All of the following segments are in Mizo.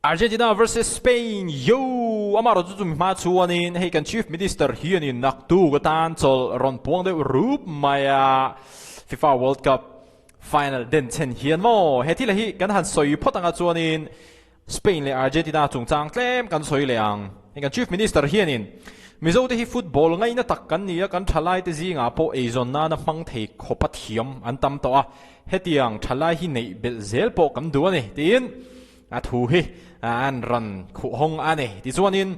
Argentina vs Spain yo! Amah rawh chu chumi hma chuanin hei kan Chief Minister hianin naktuk atan chawlh rawn puang deuh rup mai a, FIFA World Cup final den chhen hian maw? He thil hi kan han sawi phawt anga chuanin Spain leh Argentina chungchang tlem kan sawi leh ang. Hei kan Chief Minister hianin Mizote hi football ngaihna tak kan ni a, kan thalaite zingah pawh eizawn nana hmang thei khawpa thiam an tam tawh a, hetiang thalai hi neih belh zel pawh kan duh a ni tiin A thu hi an rawn khuh hawng a ni. Tichuanin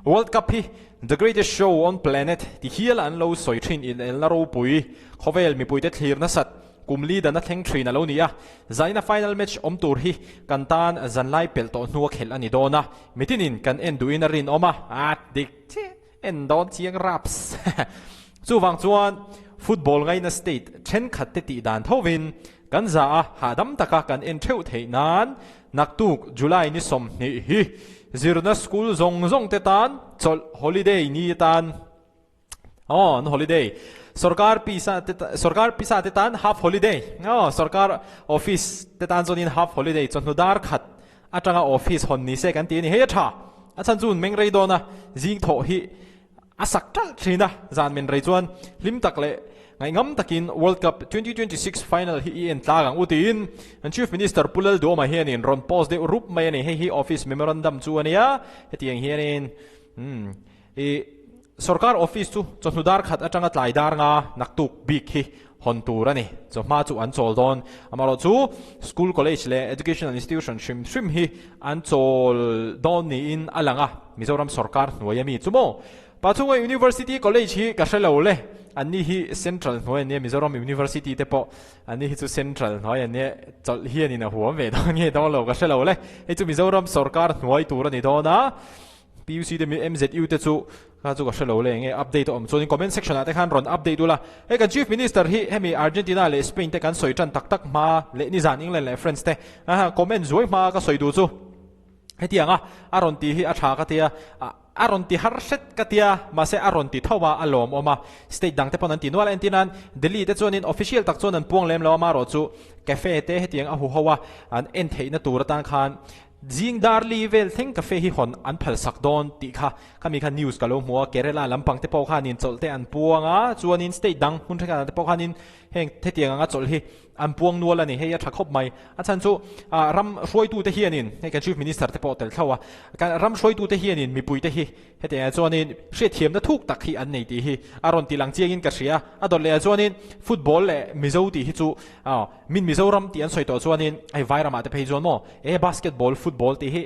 World Cup hi The Greatest Show on Planet ti hial an lo sawi thin inelna ropui, khawvel mipuite thlir nasat, kum li dana thleng thin a lo ni a. Zaina final match awm tur hi kan tan zanlai pelh tawh hnua khelh a ni dawn a, mitinin kan en duhin a rinawm a, a dik chiah en dawn chiang raps. Chuvang chuan football ngaina state thenkhat te tih dan thovin Kan za a, hahdam taka kan en theuh theih nan naktuk July ni 20 hi zirna school zawng zawng te tan chawlh holiday ni atan aw an holiday sorkar pisa te sorkar pisa te tan half holiday aw sorkar office te tan chuanin half holiday chawhnu dar khat atanga office hawn ni se kan ti a ni hei a tha a chhan chu meng rei dawn a zing thawh hi A sak ṭalh ṭhin a, zan men rei chuan hlim tak leh ngaihngam takin World Cup 2026 final hi i en tlak ang u tiin an Chief Minister Pu Lalduhoma hianin rawn post deuh rup mai a ni. Hei hi office memorandum chu a nia, hetiang hianin umm i sorkar office chu chawhnu dar khat atanga tlai dar nga naktuk bik hi hawn tur a ni. Chawhma chu an chawl dawn. Amaherawhchu school, college leh educational institution hrim hrim hi an chawl dawn niin a lang a, Mizoram sorkar hnuai a mi chu maw? Pachhunga University College hi ka hre lo le, anni hi Central hnuai an nia, Mizoram University te pawh anni hi chu Central hnuai an nia, chawlh hianin a huam ve dawn nge dawn lo ka hre lo le, hei chu Mizoram sorkar hnuai tur a ni dawn a, PUC te MZU te chu kha chu ka hre lo le enge update a awm chuanin comment section ah te khan rawn update ula, hei kan Chief Minister hi hemi Argentina leh Spain te kan sawi tan tak tak hma leh nizan England leh France te comment zuai hma ka sawi duh chu hetiang a a rawn tih hi a tha ka tia a rawn ti har hret ka tia mahse a rawn ti tho a a lawmawm a state dang te pawn an ti nual a entir nan Delhi te chuanin official tak chuan an puang lem lo a marawh chu cafe te hetiang a huho a an en theihna tur atan khan Zing dar li vel thleng cafe hi hawn an phal sak dawn tih kha khami kha news ka lo hmu a, Kerala lampang te pawh khanin chawlh te an puang a, chuanin state dang hmun thenkhat ah te pawh khanin heng hetiang anga chawlh hi an puang nual a ni, hei a tha khawp mai. A chhan chu ram hruaitute hianin hei kan Chief Minister te pawh tel thlo a, kan ram hruaitute hianin mipuite hi Hetiang ah chuanin hriatthiamna thuk tak hi an nei tih hi a rawn ti lang chiangin ka hria. A dawt leh ah chuanin football leh Mizo tih hi chu min Mizoram tih an sawi tawh chuanin hei Vairam ah te phei chuan maw e basketball, football tih hi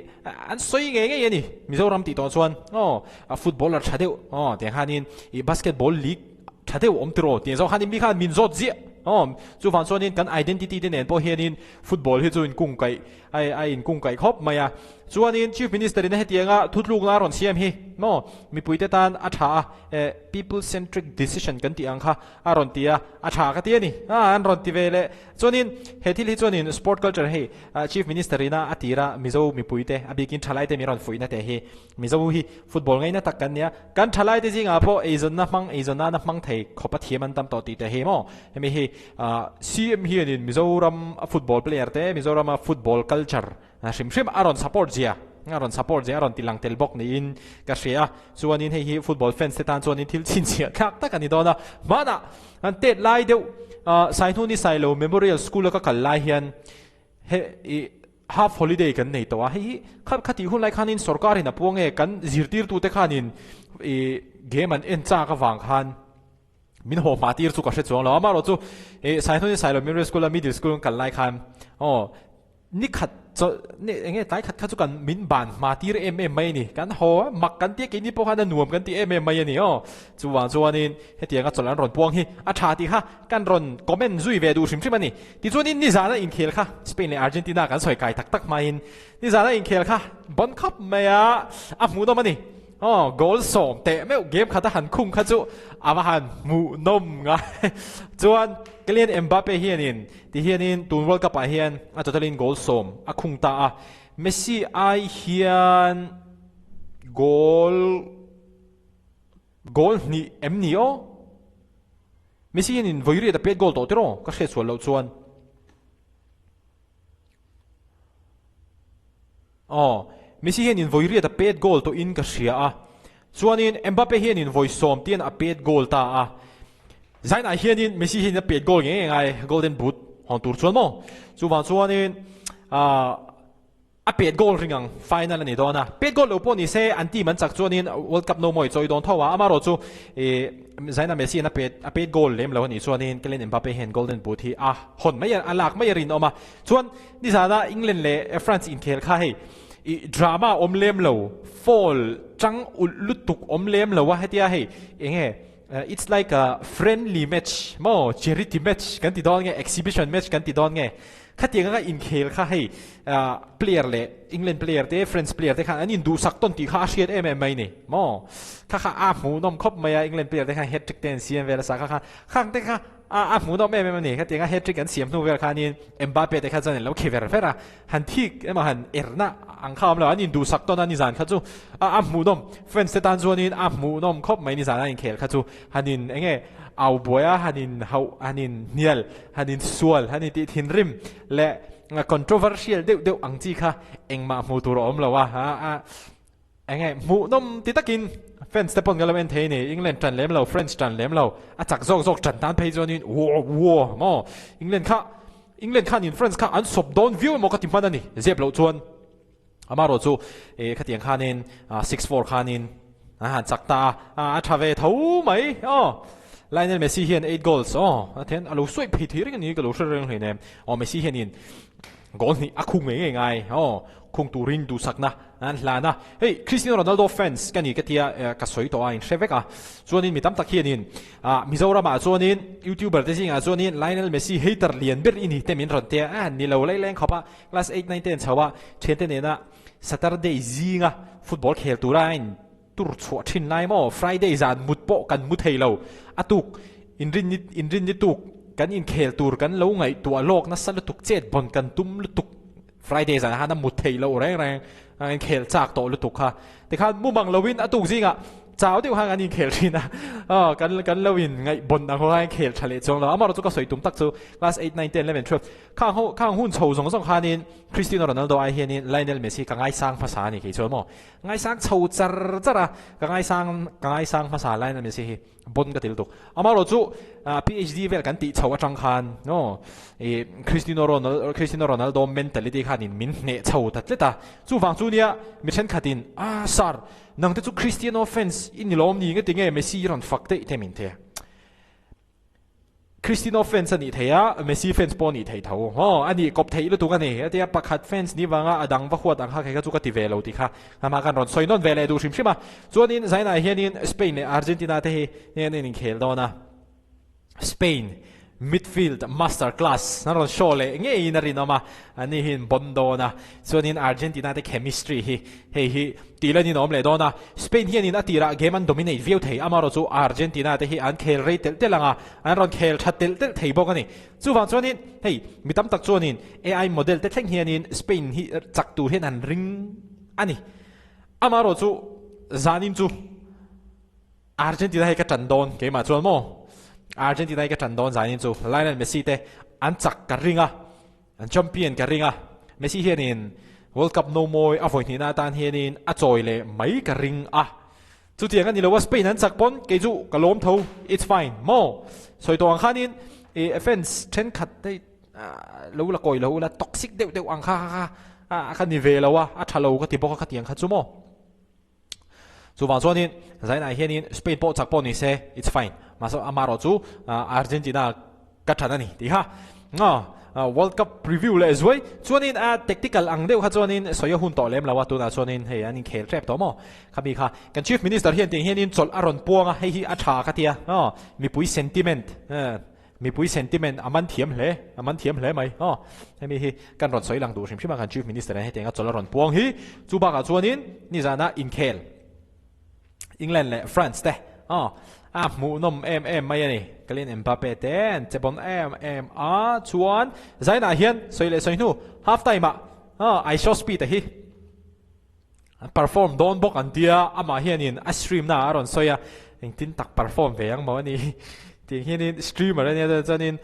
an sawi ngei ngei a ni. Mizoram tih tawh chuan aw footballer tha deuh aw tiang khanin ih basketball league tha deuh awm tiraw tih zawng khanin mi khan min zawt ziah aw. Chuvang chuanin kan identity te nen pawh hianin football hi chu inkungkaih Hei a inkungkaih khawp mai a. Chuanin Chief Minister in a hetianga thutlukna a rawn siam hi maw mipuite tan a tha a, eh people centric decision kan tih ang kha a rawn ti a, a tha ka ti a ni. A an rawn ti ve leh. Chuanin he thil hi chuanin sport culture hei Chief Minister in a a tir a Mizo mipuite a bikin thalaite min rawn fuihna te hi Mizo hi football ngaina tak kan nia. Kan thalaite zingah pawh eizawnna hmang eizawnna na hmang thei khawp a thiam an tam tawh tih te hi maw hemi hi CM hianin Mizoram a football player te Mizoram a football culture hrim hrim a rawn support zia a rawn support zia a rawn ti lang tel bawk niin ka hria a chuanin hei hi football fans te tan chuanin thil chhinchhiah thlak tak a ni dawn a hmanah an tet lai deuh Saihnuni Sailo Memorial School a ka kal lai hian he ih Half holiday kan nei tawh a, hei hi kha khatih hun lai khanin sorkarin a puang e, kan zirtirtute khanin ih game an en chak avang khan min haw hma tir chu ka hre chuang lo. Amaherawh chu ih Saihnuni Sailo Memorial School a middle school an kal lai khan aw ni khat chawlh ni eng nge tlai khat kha chu kan min ban hma tir em em mai a ni. Kan haw a, mak kan tia keini pawh khan a nuam kan ti em em mai a ni aw. Chuvang chuanin hetianga chawlh an rawn puang hi a tha tih kha kan rawn comment zui ve duh hrim hrim a ni. Tichuanin nizana inkhel kha Spain leh Argentina kan sawi kai tak tak hmain nizana inkhel kha bon khawp mai a, a hmuhnawm a ni. Aw, goal sawm teh meuh game khat a han khung kha chu a va han hmuhnawm ngai. Chuan Kylian Mbappe hianin ti hianin tun World Cup ah hian a total in goal sawm a khung ta a, Messi ai hian goal Goal hnih em ni aw? Messi hian in vawi riat a pet goal tawh tiraw? Ka hriat sual loh chuan. Aw. Messi hianin vawi riat a pet goal tawhin ka hria a, chuanin Mbappe hianin vawi sawm tian a pet goal ta a. Zainah hianin Messi hianin a pet goal ngei ngei ngai Golden Boot hawn tur chuan maw? Chuvang chuanin ah a pet goal ring ang final a ni dawn a. Pet goal lo pawh ni se an team an chak chuanin World Cup no mawi chawi dawn tho a. Amaherawh chu ih Zainah Messi hian a pet a pet goal lem lo a nih chuanin Kylian Mbappe hian Golden Boot hi a hawn mai a lak mai a rinawm a. Chuan nizana England leh France inkhel kha hei ih drama awm lem lo, foul chang ulh lutuk awm lem lo a hetia hei enge it's like a friendly match maw charity match kan ti dawn nge exhibition match kan ti dawn nge khatiang anga inkhel kha hei player leh England player te France player te khan an induhsak tawn tih kha a hriat em em mai ni maw kha kha a hmuhnawm khawp mai a England player te khan hat trick te an siam vel a sa kha kha khang te kha A a hmuhnawm em em a ni. Khatianga hat-trick an siam hnu vel khanin Mbappe te kha chuan an lo khi ver ver a, han thik emaw han erna ang kha a awm lo, an induhsak tawn a nizan kha chu a a hmuhnawm. Fans te tan chuanin a hmuhnawm khawp mai nizan a inkhel kha chu han in eng nge au buai a, han in hauh, han in hnial, han in sual, han in tih thinrim leh controversial deuh deuh ang chi kha engmah hmuh tur a awm lo a, a Enge hmuhnawm ti takin fans te pawn ka lo en thei ni, England tan lem lo, French tan lem lo, a chak zawk zawk tan tan phei chuanin uaw uaw maw England kha England khanin France kha an sawp dawn viau emaw ka ti hman a ni, zep loh chuan amaherawh chu eh khatiang khanin 6-4 khanin an han chak ta a, a tha ve tho mai aw. Lionel Messi hian 8 goals aw a then a lo sawi phei thei reng a ni ka lo hre reng hleinem aw Messi hianin goal hnih a khung ngei ngei ngai aw khung turin duhsakna An hlan a, hei Cristiano Ronaldo fans ka ni ka tia ka sawi tawh a in hre vek a, chuanin mi tam tak hianin ah Mizoramah chuanin YouTuber te zingah chuanin Lionel Messi hater lian ber i ni te min rawn tia a ni lo laileng khawp a, class eight nine ten chho a thiante nena Saturday zinga football khel tura a in tur chhuah thin lai maw Friday zan mut pawh kan mu thei lo a tuk inrinni inrinni tuk kan inkhel tur kan lo ngaihtuah lawk nasa lutuk chet bawn kan tum lutuk. Friday zan khan a mut theih loh reng reng a inkhel chak tawh lutuk kha. Tikhan mu mang loin a tuk zingah chau deuh khan kan inkhel thin a, aw kan kan lo in ngaih bawn ang ho khan inkhel tha leh chuang lo. Amaherawhchu ka sawi tum tak chu class eight, nine, ten, eleven, twelve khang ho khang hun chho zawng zawng khanin Cristiano Ronaldo ai hianin Lionel Messi ka ngaisang hmasa a ni kei chuan maw. Ngaisang chho char char a, ka ngaisang ka ngaisang hmasa Lionel Messi hi. Bon ka ti lutuk. Amaherawh chu PhD vel kan tih chho atang khan no i Cristiano Ronaldo Cristiano Ronaldo mentality khanin min hneh chho ta tlet a. Chuvang chu nia mi thenkhatin ah sir nang te chu Cristiano fans i ni lawm ni nge tinge Messi i rawn fak daih te min ti. Cristiano fans a nih thei a, Messi fans pawh a nih thei tho. Haw, a nih kawp theih lutuk a ni. Hetia pakhat fans ni vanga a dang va huat ang kha kei kha chu ka ti ve lo tih kha amah khan rawn sawi nawn ve leh duh hrim hrim a. Chuanin Zainah hianin Spain leh Argentina te hi heng an inkhel dawn a. Spain midfield master class an rawn show leh ngeiin a rinawm a, ani hi an bon dawn a. Chuanin Argentina te chemistry hi hei hi Tih lan in a awm leh dawn a, Spain hianin a tirah game an dominate viau thei, amaherawh chu Argentina te hi an khel rei telh telh ang a, an rawn khel tha telh telh thei bawk a ni. Chuvang chuanin hei mi tam tak chuanin AI model te thleng hianin Spain hi chak tur hian an ring a ni. Amaherawh chu zanin chu Argentina hi ka tan dawn keimah chuan maw? Argentina hi ka tan dawn zanin chu Lionel Messi te an chak ka ring a. An champion ka ring a, Messi hianin World Cup no mawi a vawi hnihna atan hianin a chawi leh mai ka ring a. Chutiang a ni lo a, Spain an chak pawn kei chu ka lawm tho, it's fine maw? Sawi tawh ang khanin i fans thenkhat hei lo la kawi lo ula toxic deuh deuh ang kha kha kha ka ni ve lo a, a tha lo ka ti bawk a khatiang kha chu maw? Chuvang chuanin Zainah hianin Spain pawh chak pawh ni se it's fine mahse amaherawh chu Argentina ka than a ni tih kha World Cup preview leh zuai chuanin a tactical ang deuh kha chuanin sawi a hun tawh lem lo a tunah chuanin hei an inkhel tep tawh maw khami kha kan Chief Minister hian tiang hianin chawlh a rawn puang a hei hi a tha ka tia mipui sentiment Mipui sentiment a man thiam hle, a man thiam hle mai. Aw, hemi hi kan rawn sawi lang duh hrim hrim a, kan Chief Minister in hetiang a chawlh a rawn puang hi. Chu bakah chuanin nizana inkhel England leh France te, aw, a hmuhnawm em em mai a ni. Kylian Mbappe te an che bawn em em a, chuan Zainah hian sawi leh sawi hnu half time ah, aw, I show speed a hi perform dawn bawk an tia, amah hianin a stream na a rawn sawi a, engtin tak perform ve ang maw a ni tih hianin streamer a nia chuanin.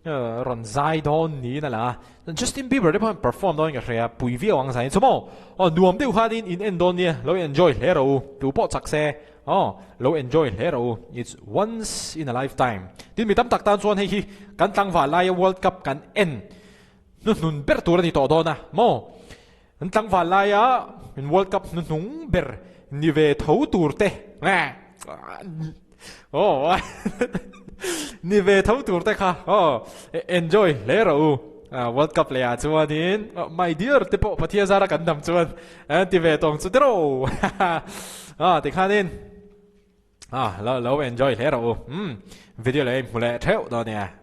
Rawn zai dawn niin a lang a, Justin Bieber te pawh hian perform dawn in ka hria, pui viau ang zai in chu maw? Aw nuam deuh khanin in en dawn nia, lo enjoy hle rawh u, tu pawh chak se, aw lo enjoy hle rawh u, it's once in a lifetime. Tin mi tam tak tan chuan hei hi kan tlangval laia World Cup kan en hnuhnun ber tur a ni tawh dawn a maw? Kan tlangval laia min World Cup hnuhnung ber ni ve tho tur te aw ni ve tho tur te kha aw enjoy hle rawh u World Cup leh ah chuanin my dear te pawh Pathian zara kan dam chuan ti ve tawng chu tiraw a tikhanin lo lo enjoy hle rawh u video leh hmu leh theuh dawn nia.